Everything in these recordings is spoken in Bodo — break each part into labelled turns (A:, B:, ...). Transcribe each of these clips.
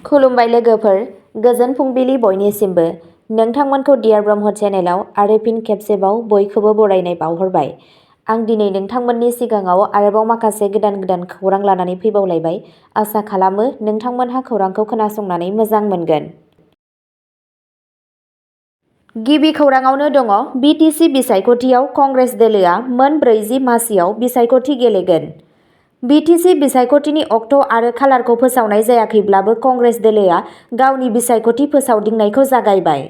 A: खुलुमबाय लोगोफोर, गोजोन फुंबिलि बयनिसिमबो। नोंथांमोनखौ डियार ब्रह्म चेनेलाव आरो फिन खेबसेबाव बयखौबो बरायनाय बावहरबाय। आं दिनै नोंथांमोननि सिगाङाव आरोबाव माखासे गोदान खौरां लानानै फैबावलायबाय। आसा खालामो नोंथांमोनहा खौरांखौ खोनासंनानै मोजां मोनगोन। गिबि खौराङावनो दङ BTC बिसायख'थियाव कंग्रेस दोलोआ मोन 40 मासियाव बिसायख'थि गेलेगोन। BTC बिसायख'थिनि अक्ट' आरो खालारखौ फोसावनाय जायाखैब्लाबो कंग्रेस दोलोआ गावनि बिसायख'थि फोसावदिंनायखौ जागायबाय।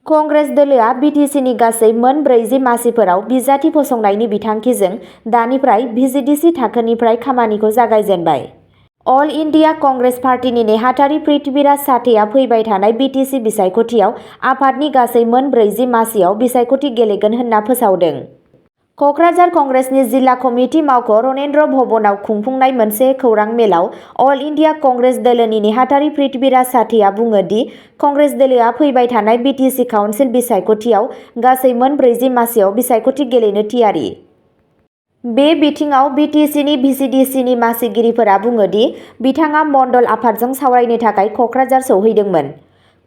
A: कंग्रेस दोलोआ BTCनि गासै मोन 40 मासिफोराव बिजाथि फसंनायनि बिथांखिजों दानिफ्राय VGDC थाखोनिफ्राय खामानिखौ जागायजेनबाय। अल इन्डिया कंग्रेस पार्टीनि नेहाथारि पृथ्वीराज साठेआ फैबाय थानाय BTC बिसायख'थियाव आफादनि गासै मोन 40 मासियाव बिसायख'थि गेलेगोन होनना फोसावदों। क'क्राझार कंग्रेसनि जिल्ला कमिटि मावख' रनेन्द्र भवनाव खुंफुंनाय मोनसे खौरां मेलाव अल इन्डिया कंग्रेस दोलोनि नेहाथारि पृथ्वीराज साठेआ बुङो दि कंग्रेस दोलोआ फैबाय थानाय BTC काउन्सिल बिसायख'थियाव गासै मोन 40 मासियाव बिसायख'थि गेलेनो थियारि। बे बिथिङाव BTCनि VGDCनि मासिगिरिफोरा बुङो दि बिथाङा मण्डल आफादजों सावरायनो थाखाय क'क्राझार सौहैदोंमोन।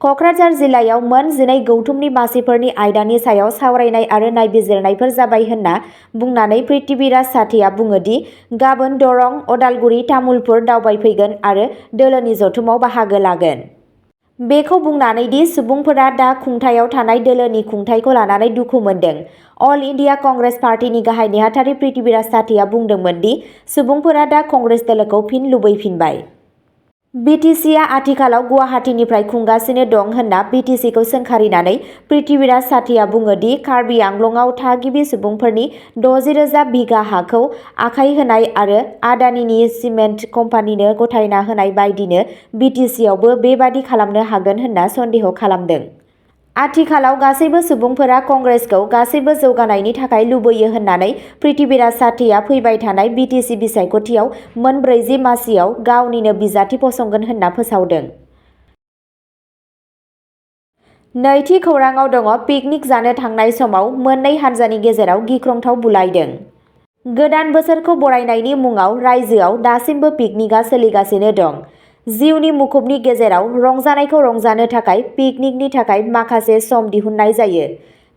A: क'क्राझार जिल्लायाव मोन 12 गौथुमनि मासिफोरनि आयदानि सायाव सावरायनाय आरो नायबिजिरनायफोर जाबाय होनना बुंनानै पृथ्वीराज साठेआ बुङो दि गाबोन दरं, अदालगुरि, तामुलपुर दावबायफैगोन आरो दोलोनि जथुमाव बाहागो लागोन। बेखौ बुंनानै दि सुबुंफोरा दा खुंथायाव थानाय दोलोनि खुंथायखौ लानानै दुखु मोन्दों। अल इन्डिया कंग्रेस पार्टीनि गाहाय नेहाथारि पृथ्वीराज साठेआ बुंदोंमोन दि सुबुंफोरा दा कंग्रेस दोलोखौ फिन लुबैफिनबाय। BTCआ आथिखालाव गुवाहाटीनिफ्राय खुंगासिनो दं होनना BTCखौ सोंखारिनानै पृथ्वीराज साठेआ बुङो दि कार्बि आंलंआव थागिबि सुबुंफोरनि 60,000 बिघा हाखौ आखाय होनाय आरो आदानिनि सिमेन्ट कम्पानिनो गथायना होनाय बायदिनो BTCआवबो बेबादि खालामनो हागोन होनना सन्देह खालामदों। आथिखालाव गासैबो सुबुंफोरा कंग्रेसखौ गासैबो जौगानायनि थाखाय लुबैयो होननानै पृथ्वीराज साठेआ फैबाय थानाय BTC बिसायख'थियाव मोन 40 मासियाव गावनिनो बिजाथि फसंगोन होनना फोसावदों। नैथि खौराङाव दङ पिकनिक जानो थांनाय समाव मोननै हान्जानि गेजेराव गिख्रंथाव बुलायदों। गोदान बोसोरखौ बरायनायनि मुङाव रायजोआव दासिमबो पिकनिकआ सोलिगासिनो दं। जिउनि मुखुबनि गेजेराव रंजानायखौ रंजानो थाखाय पिकनिकनि थाखाय माखासे सम दिहुननाय जायो।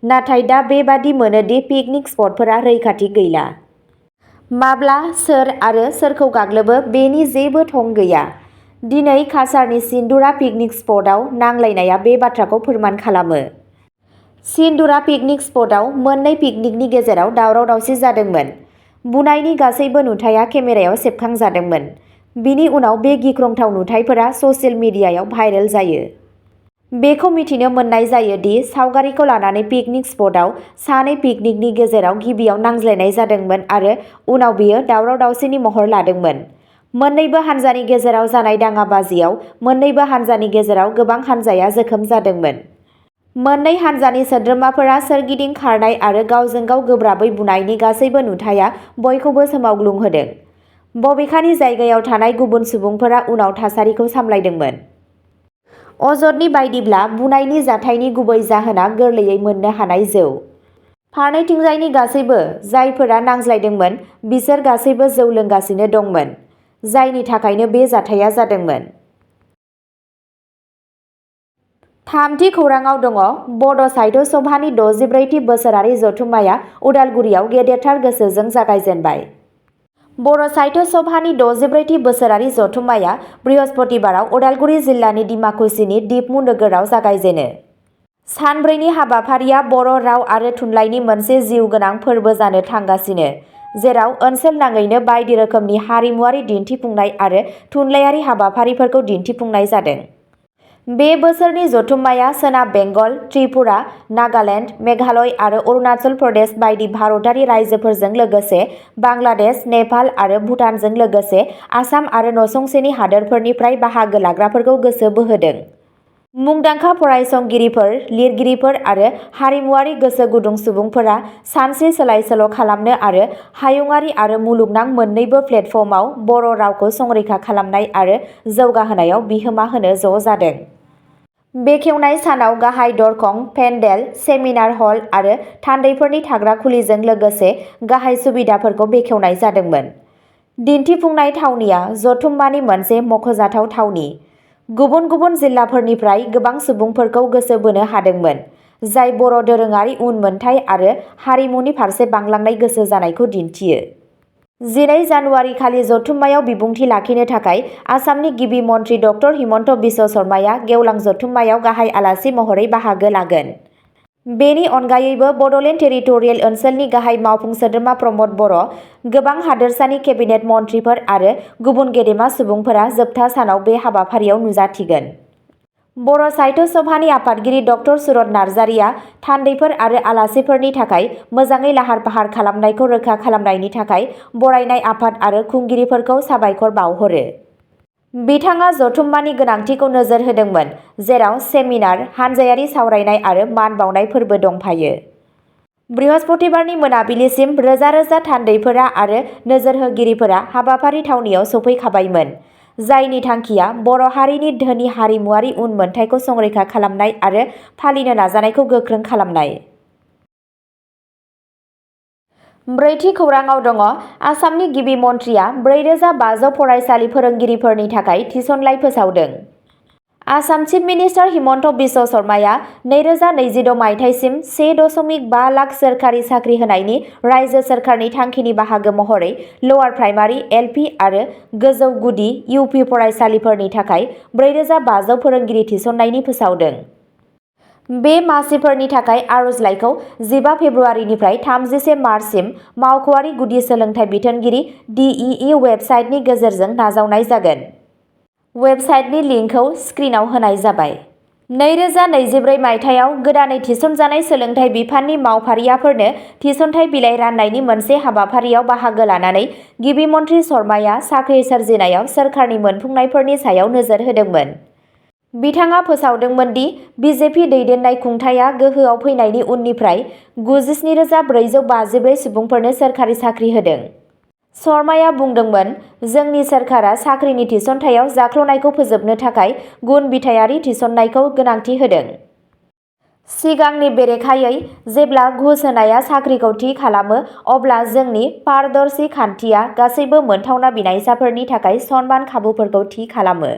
A: नाथाय दा बेबादि मोनो दि पिकनिक स्पटफोरा रैखाथि गैला। माब्ला, सोर आरो सोरखौ गाग्लोबो बेनि जेबो थं गैया। दिनै काछारनि सिन्दुरा पिकनिक स्पटआव नांलायनाया बे बाथ्राखौ फोरमान खालामो। सिन्दुरा पिकनिक स्पटआव मोननै पिकनिकनि गेजेराव दावराव-दावसि जादोंमोन। बुनायनि गासैबो नुथाया केमेरायाव सेबखांजादोंमोन। बिनि उनाव बे गिख्रंथाव नुथायफोरा ससियेल मिडियायाव भाइरेल जायो। बेखौ मिथिनो मोननाय जायो दि सावगारिखौ लानानै पिकनिक स्पटआव सानै पिकनिकनि गेजेराव गिबियाव नांज्लायनाय जादोंमोन आरो उनाव बेयो दावराव-दावसिनि महर लादोंमोन। मोन्नैबो हान्जानि गेजेराव जानाय दाङाबाजियाव मोन्नैबो हान्जानि गेजेराव गोबां हान्जाया जोखोम जादोंमोन। मोननै हान्जानि सोद्रोमाफोरा सोरगिदिं खारनाय आरो गावजों गाव गोब्राबै बुनायनि गासैबो नुथाया बयखौबो सोमावग्लुंहोदों। बबेखानि जायगायाव थानाय गुबुन सुबुंफोरा उनाव थासारिखौ सामलायदोंमोन। अजदनि बायदिब्ला बुनायनि जाथायनि गुबै जाहोना गोरलैयै मोननो हानाय जौ। फारनैथिंजायनि गासैबो जायफोरा नांज्लायदोंमोन बिसोर गासैबो जौ लोंगासिनो दंमोन, जायनि थाखायनो बे जाथाया जादोंमोन। थामथि खौराङाव दङ बड' साहित्य सभानि 64थि बोसोरारि जथुम्माया उदालगुरियाव गेदेरथार गोसोजों जागायजेनबाय। बर' साहित्य सभानि 64थि बोसोरारि जथुम्माया बृहस्पतिबाराव उदालगुरि जिल्लानि डिमाकुसिनि दिपमु नोगोराव जागायजेनो। सानब्रैनि हाबाफारिया बर' राव आरो थुनलाइनि मोनसे जिउ गोनां फोरबो जानो थांगासिनो, जेराव ओनसोल नाङैनो बायदि रोखोमनि हारिमुआरि दिन्थिफुंनाय आरो थुनलाइयारि हाबाफारिफोरखौ दिन्थिफुंनाय जादों। बे बोसोरनि जथुम्माया सोनाब बेंगल, त्रिपुरा, नागालेन्ड, मेघालय आरो अरुणाचल प्रदेश बायदि भारतारि रायजोफोरजों लोगोसे बांलादेश, नेपाल आरो भुटानजों लोगोसे आसाम आरो नसुंसेनि हादोरफोरनिफ्राय बाहागो लाग्राफोरखौ गोसो बोहोदों। मुंदांखा फरायसंगिरिफोर, लिरगिरिफोर आरो हारिमुआरि गोसो गुदुं सुबुंफोरा सानस्रि सोलाय-सोल' खालामनो आरो हायुंआरि आरो मुलुगनां मोन्नैबो प्लेटफर्मआव बर' रावखौ संरैखा खालामनाय आरो जौगाहोनायाव बिहोमा होनो ज' जादों। बेखेवनाय सानाव गाहाय दरखं, पेन्डेल, सेमिनार हल आरो थान्दैफोरनि थाग्रा खुलिजों लोगोसे गाहाय सुबिदाफोरखौ बेखेवनाय जादोंमोन। दिन्थिफुंनाय थावनिया जथुम्मानि मोनसे मख'जाथाव थावनि। गुबुन गुबुन जिल्लाफोरनिफ्राय गोबां सुबुंफोरखौ गोसो बोनो हादोंमोन, जाय बर' दोरोङारि उनमोनथाइ आरो हारिमुनि फारसे बांलांनाय गोसो जानायखौ दिन्थियो। 12 जानुवारि खालि जथुम्मायाव बिबुंथि लाखिनो थाखाय आसामनि गिबि मन्थ्रि ड हिमन्त बिश्व शर्माया गेवलां जथुम्मायाव गाहाय आलासि महरै बाहागो लागोन। बेनि अनगायैबो बड'लेण्ड टेरिटरियेल ओनसोलनि गाहाय मावफुं सोद्रोमा प्रमद बर', गोबां हादोरसानि केबिनेट मन्थ्रिफोर आरो गुबुन गेदेमा सुबुंफोरा जोबथा सानाव बे हाबाफारियाव नुजाथिगोन। बर' साहित्य सभानि आफादगिरि ड सुरत नार्जारिया थान्दैफोर आरो आलासिफोरनि थाखाय मोजाङै लाहार फाहार खालामनायखौ रोखा खालामनायनि थाखाय बरायनाय आफाद आरो खुंगिरिफोरखौ साबायखर बावहरो। बिथाङा जथुम्मानि गोनांथिखौ नोजोर होदोंमोन, जेराव सेमिनार, हानजायारि सावरायनाय आरो मान बावनाय फोरबो दंफायो। बृहस्पतिबारनि मोनाबिलिसिम रोजा रोजा थान्दैफोरा आरो नोजोर होगिरिफोरा हाबाफारि थावनियाव सफैखाबायमोन, जायनि थांखिया बर' हारिनि धोनि हारिमुआरि उनमोनथाइखौ संरैखा खालामनाय आरो फालिनो नाजानायखौ गोख्रों खालामनाय। ब्रैथि खौराङाव दङ आसामनि गिबि मन्थ्रिया 4500 फरायसालि फोरोंगिरिफोरनि थाखाय थिसनलाइ फोसावदों। आसाम चिफ मिनिस्टार हिमन्त बिश्व शर्माया 2026 मायथाइसिम 1.5 लाख सोरखारि साख्रि होनायनि रायजो सोरखारनि थांखिनि बाहागो महरै लवार प्राइमारि, एलपि आरो गोजौ गुदि (इउपि) फरायसालिफोरनि थाखाय 4500 फोरोंगिरि थिसननायनि फोसावदों। बे मासिफोरनि थाखाय आर'जलाइखौ 15 फेब्रुआरिनिफ्राय 31 मार्चसिम मावख'आरि गुदि सोलोंथाइ बिथोनगिरि (DEE) वेबसाइटनि गेजेरजों नाजावनाय जागोन। वेबसाइटनि लिंकखौ स्क्रिनआव होनाय जाबाय। 2024 मायथाइयाव गोदानै थिसनजानाय सोलोंथाइ बिफाननि मावफारियाफोरनो थिसनथाइ बिलाइ राननायनि मोनसे हाबाफारियाव बाहागो लानानै गिबि मन्थ्रि शर्माया साख्रि सोरजिनायाव सोरखारनि मोनफुंनायफोरनि सायाव नोजोर होदोंमोन। बिथाङा फोसावदोंमोन दि बिजेपि दैदेननाय खुंथायआ गोहोआव फैनायनि उननिफ्राय 97,454 सुबुंफोरनो सोरखारि साख्रि होदों। शर्माया बुंदोंमोन, जोंनि सोरखारा साख्रिनि थिसनथायाव जाख्ल'नायखौ फोजोबनो थाखाय गुन बिथायारि थिसननायखौ गोनांथि होदों। सिगांनि बेरेखायै, जेब्ला घुस होनाया साख्रिखौ थि खालामो, अब्ला जोंनि पारदर्शी खान्थिया गासैबो मोनथावना बिनायसाफोरनि थाखाय समान खाबुफोरखौ थि खालामो।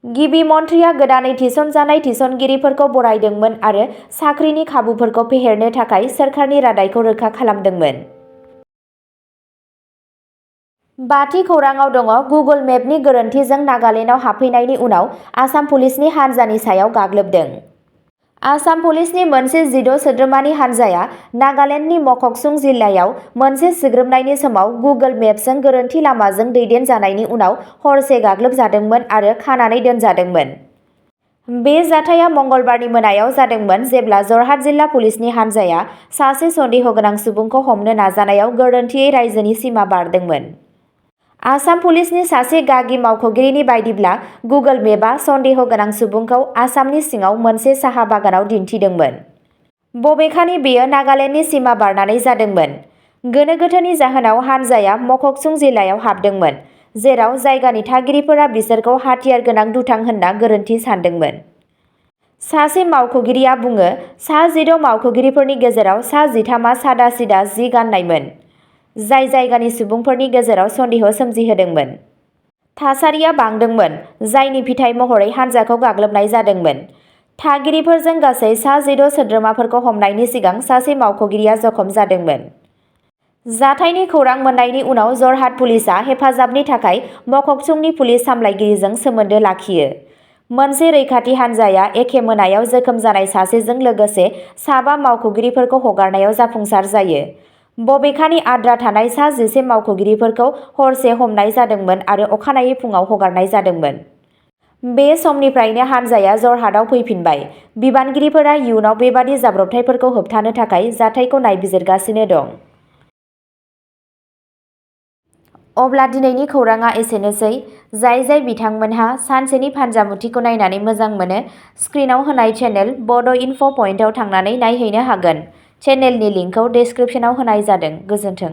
A: गिबि मन्थ्रिया गोदानै थिसनजानाय थिसनगिरिफोरखौ बरायदोंमोन आरो साख्रिनि खाबुफोरखौ फेहेरनो थाखाय सोरखारनि रादायखौ रोखा खालामदोंमोन। बाथि खौराङाव दङ गुगोल मेपनि गोरोन्थिजों नागालेन्डआव हाबफैनायनि उनाव आसाम पुलिसनि हान्जानि सायाव गाग्लोबदों। आसाम पुलिसनि मोनसे 16 सोद्रोमानि हान्जाया नागालेन्डनि मककचुं जिल्लायाव मोनसे सिग्रोमनायनि समाव गुगोल मेपजों गोरोन्थि लामाजों दैदेनजानायनि उनाव हरसे गाग्लोबजादोंमोन आरो खानानै दोनजादोंमोन। बे जाथाया मंगलबारनि मोनायाव जादोंमोन जेब्ला जरहाट जिल्ला पुलिसनि हान्जाया सासे सन्देहगोनां सुबुंखौ हमनो नाजानायाव गोरोन्थियै रायजोनि सिमा बारदोंमोन। आसाम पुलिसनि सासे गागि मावख'गिरिनि बायदिब्ला गुगोल मेपआ सन्देहगोनां सुबुंखौ आसामनि सिङाव मोनसे साहा बागानाव दिन्थिदोंमोन। बबेखानि बेयो नागालेन्डनि सिमा बारनानै जादोंमोन। गोनो गोथोनि जाहोनाव हान्जाया मककचुं जिल्लायाव हाबदोंमोन, जेराव जायगानि थागिरिफोरा बिसोरखौ हाथियार गोनां दुथां होनना गोरोन्थि सानदोंमोन। सासे मावख'गिरिया बुङो, सा 16 मावख'गिरिफोरनि गेजेराव सा 13आ सादा सिदा जि गाननायमोन, जाय जायगानि सुबुंफोरनि गेजेराव सन्देह सोमजिहोदोंमोन। थासारिया बांदोंमोन, जायनि फिथाय महरै हान्जाखौ गाग्लोबनाय जादोंमोन। थागिरिफोरजों गासै सा 16 सोद्रोमाफोरखौ हमनायनि सिगां सासे मावख'गिरिया जखम जादोंमोन। जाथायनि खौरां मोननायनि उनाव जरहाट पुलिसआ हेफाजाबनि थाखाय मककचुंनि पुलिस सामलायगिरिजों सोमोन्दो लाखियो। मोनसे रैखाथि हान्जाया एखे मोनायाव जोखोम जानाय सासेजों लोगोसे साबा मावख'गिरिफोरखौ हगारनायाव जाफुंसार जायो। बबेखानि आद्रा थानाय सा 11 मावख'गिरिफोरखौ हरसे हमनाय जादोंमोन आरो अखानायै फुङाव हगारनाय जादोंमोन। बे समनिफ्रायनो हान्जाया जरहाटआव फैफिनबाय। बिबानगिरिफोरा इयुनाव बेबादि जाब्रबथायफोरखौ होबथानो थाखाय जाथायखौ नायबिजिरगासिनो दं। अब्ला दिनैनि खौराङा एसेनोसै। जाय बिथांमोनहा सानसेनि फान्जामुथिखौ नायनानै मोजां मोनो, स्क्रिनआव होनाय चेनेल बड' इनफ' पइन्टआव थांनानै नायहैनो हागोन। चेनेलनि लिंकखौ डेस्क्रिप्शनाव होनाय जादों। गोजोन्थों।